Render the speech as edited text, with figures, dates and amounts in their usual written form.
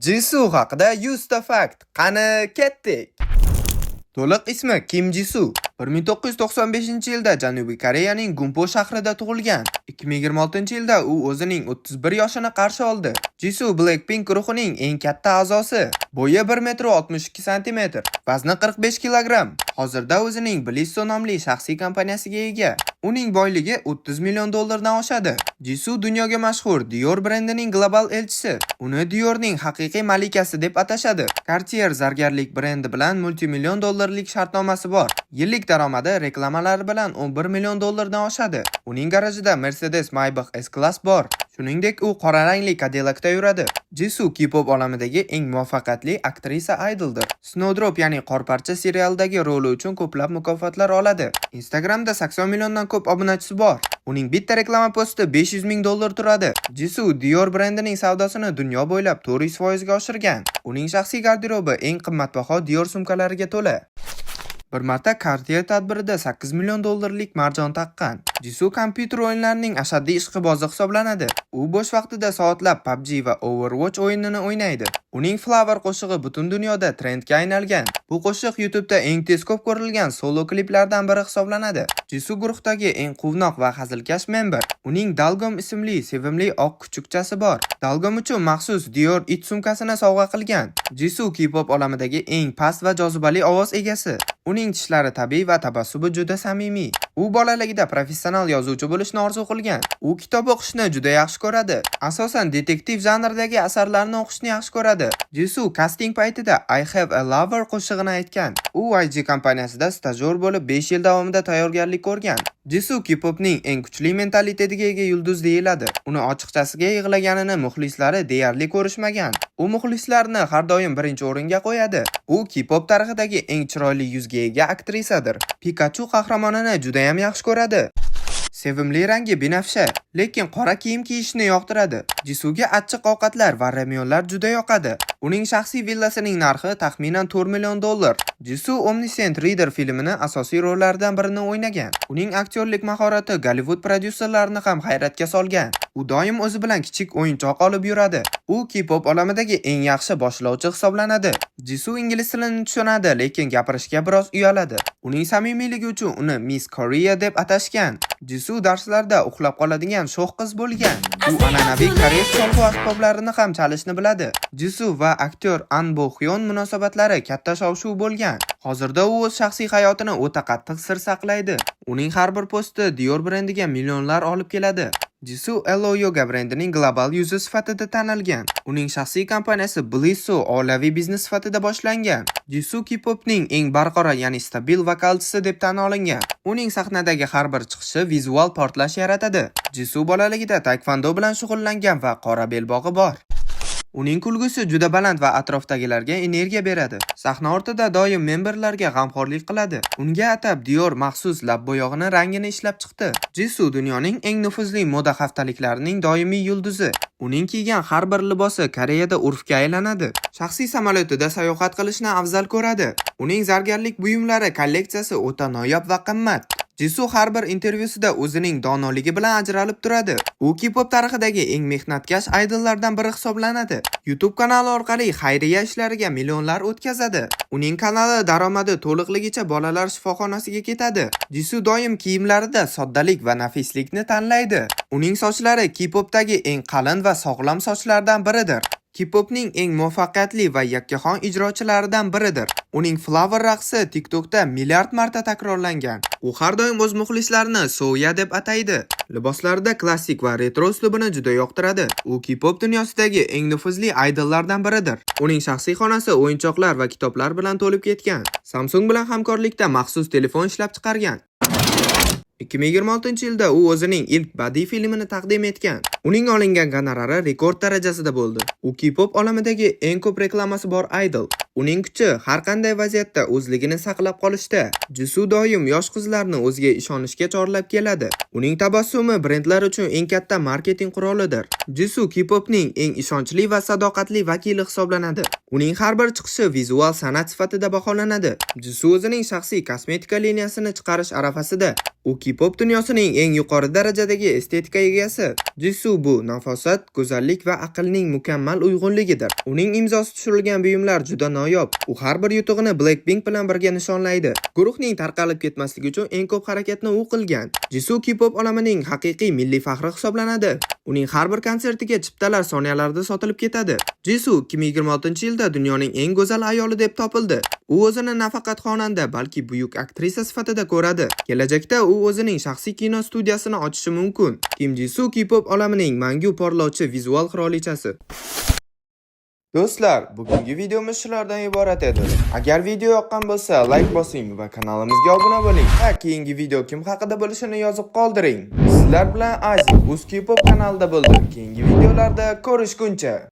Jisoo haqida 100 ta fakt. Qani, kettik. To'liq ismi Kim Jisoo. 1995-yilda Janubiy Koreyaning Gumpo shahrida tug'ilgan. 2026-yilda u o'zining 31 yoshini qarshi oldi. Jisoo Blackpink guruhining eng katta a'zosi. Bo'yi 1 metr 62 santimetr, vazni 45 kilogramm. Hozirda o'zining Blisso nomli shaxsiy kompaniyasiga ega. Uning boyligi 30 million dollardan oshadi. Jisoo dunyoga mashhur Dior brendining global elchisi. Uni Diorning haqiqiy malikasi deb atashadi. Cartier zargarlik brendi bilan multimillion dollarlik shartnomasi bor. Yillik daromadi reklamalar bilan 11 million dollardan oshadi. Uning garajida Mercedes Maybach S-Class bor. Shuningdek, u qora rangli Cadillac'da yuradi. Jisoo K-pop olamidagi eng muvaffaqiyatli aktrisa idoldir. Snowdrop, ya'ni Qorparcha serialidagi roli uchun ko'plab mukofotlar oladi. Instagramda 80 milliondan ko'p obunachisi bor. Uning bitta reklama posti 500 ming dollar turadi. Jisoo Dior brendining savdosini dunyo bo'ylab 400% ga oshirgan. Uning shaxsiy garderobi eng qimmatbaho Dior sumkalariga to'la. Bir marta Cartier tadbirida 8 million dollarlik marjon taqqan. Jisoo kompyuter o'yinlarining ashaddiy ishqibozi hisoblanadi. U bo'sh vaqtida soatlab PUBG va Overwatch o'yinini o'ynaydi. Uning Flower qo'shig'i butun dunyoda trendga aylangan. Bu qo'shiq YouTube'da eng tez ko'p ko'rilgan solo kliplardan biri hisoblanadi. Jisoo guruhdagi eng quvnoq va hazilkash member. Uning Dalgom ismli sevimli oq kuchukchasi bor. Dalgom uchun maxsus Dior it sumkasini sovg'a qilgan. Jisoo K-pop olamidagi eng past va jozibali ovoz egasi. Uning tishlari tabiiy va tabassumi juda samimiy. U bolaligida professional yozuvchi bo'lishni orzu qilgan. U kitob o'qishni juda yaxshi ko'radi. Asosan detektiv janridagi asarlarni o'qishni yaxshi ko'radi. Jisoo kasting paytida "I Have a Lover" qo'shig'ini aytgan. U YG kompaniyasida stajyor bo'lib 5 yil davomida tayyorgarlik ko'rgan. Jisoo K-popning eng kuchli mentalitetiga ega yulduz deyiladi. Uni ochiqchasiga yig'laganini muxlislari deyarli ko'rishmagan. U muxlislarni har doim birinchi o'ringa qo'yadi. U K-pop tarixidagi eng chiroyli yuzga ega aktrisadir. Pikachu qahramonini judayam yaxshi ko'radi. Sevimli rangi binafsha, lekin qora kiyim kiyishni yoqtiradi. Jisuga achchiq ovqatlar va ramyonlar juda yoqadi. Uning shaxsiy villasining narxi taxminan 4 million dollar. Jisoo Omniscient Reader filmini asosiy rollardan birini o'ynagan. Uning aktyorlik mahorati Gollivud prodyuserlarini ham hayratga solgan. U doim o'zi bilan kichik o'yinchoq olib yuradi. U K-pop olamidagi eng yaxshi boshlovchi hisoblanadi. Jisoo ingliz tilini tushunadi, lekin gapirishga biroz uyaladi. Uning samimiyligi uchun uni Miss Korea deb atashgan. Jisoo darslarda uxlab qoladigan sho'x qiz bo'lgan. U an'anaviy koreys cholg'u asboblarini ham chalishni biladi. Jisoo va aktyor An Bo Hyun munosabatlari katta shov-shuv bo'lgan. Hozirda u o'z shaxsiy hayotini o'ta qattiq sir saqlaydi. Uning har bir posti Dior brendiga millionlar olib keladi. Jisoo Alo Yoga brendining global yuzi sifatida tanilgan. Uning shaxsiy kompaniyasi Blisso oilaviy biznes sifatida boshlangan. Jisoo K-popning eng barqaror, ya'ni stabil vokalchisi deb tan olingan. Uning sahnadagi har bir chiqishi vizual portlash yaratadi. Jisoo bolaligida taekvondo bilan shug'ullangan va qora belbog'i bor. Uning kulgusi juda baland va atrofdagilarga energiya beradi. Sahna ortida doim memberlarga g'amxo'rlik qiladi. Unga atab Dior maxsus lab bo'yog'ini rangini ishlab chiqdi. Jisoo dunyoning eng nufuzli moda haftaliklarining doimiy yulduzi. Uning kiygan har bir libosi Koreyada urfga aylanadi. Shaxsiy samolyotida sayohat qilishni afzal ko'radi. Uning zargarlik buyumlari kolleksiyasi o'ta noyob va qimmat. Jisoo har bir intervyusida o'zining donoligi bilan ajralib turadi. U K-pop tarixidagi eng mehnatkash idollardan biri hisoblanadi. YouTube kanali orqali xayriya ishlariga millionlar o'tkazadi. Uning kanali daromadi to'liqligicha bolalar shifoxonasiga ketadi. Jisoo doim kiyimlarida soddalik va nafislikni tanlaydi. Uning sochlari K-popdagi eng qalin va sog'lom sochlardan biridir. K-popning eng muvaffaqiyatli va yakkaxon ijrochilaridan biridir. Uning Flower raqsi TikTokda milliard marta takrorlangan. U har doim o'z muxlislarini Soya deb ataydi. Liboslarida klassik va retro uslubini juda yoqtiradi. U K-pop dunyosidagi eng nufuzli idollardan biridir. Uning shaxsiy xonasi o'yinchoqlar va kitoblar bilan to'lib ketgan. Samsung bilan hamkorlikda maxsus telefon ishlab chiqargan. 2026-yilda u o'zining ilk badiiy filmini taqdim etgan. Uning olingan gonorari rekord darajasida bo'ldi. U K-pop olamidagi eng ko'p reklamasi bor idol. Uning kuchi har qanday vaziyatda o'zligini saqlab qolishda. Jisoo doim yosh qizlarni o'ziga ishonishga chorlab keladi. Uning tabassumi brendlar uchun eng katta marketing qurolidir. Jisoo K-popning eng ishonchli va sadoqatli vakili hisoblanadi. Uning har bir chiqishi vizual san'at sifatida baholanadi. Jisoo o'zining shaxsiy kosmetika liniyasini chiqarish arafasida. U K-pop dunyosining eng yuqori darajadagi estetika egasi. Jisoo bu nafosat, go'zallik va aqlning mukammal uyg'unligidir. Uning imzosi tushirilgan buyumlar juda noyob. U har bir yutug'ini Blackpink bilan birga nishonlaydi. Guruhning tarqalib ketmasligi uchun eng ko'p harakatni u qilgan. Jisoo K-pop olamining haqiqiy milliy faxri hisoblanadi. Uning har bir konsertiga chiptalar soniyalarda sotilib ketadi. Jisoo 2026-yilda dunyoning eng go'zal ayoli deb topildi. U o'zini nafaqat xonanda, balki buyuk aktrisa sifatida ko'radi. Kelajakda u o'zining shaxsiy kino studiyasini ochishi mumkin. Kim Jisoo K-pop olamining mangu porlovchi vizual qirolichasi. Do'stlar, bugungi videomiz shulardan iborat edi. Agar video yoqqan bo'lsa, like bosing va kanalimizga obuna bo'ling. Va keyingi video kim haqida bo'lishini yozib qoldiring. Sizlar bilan Aziz Uz K-pop kanalida bo'ldi. Keyingi videolarda ko'rishguncha.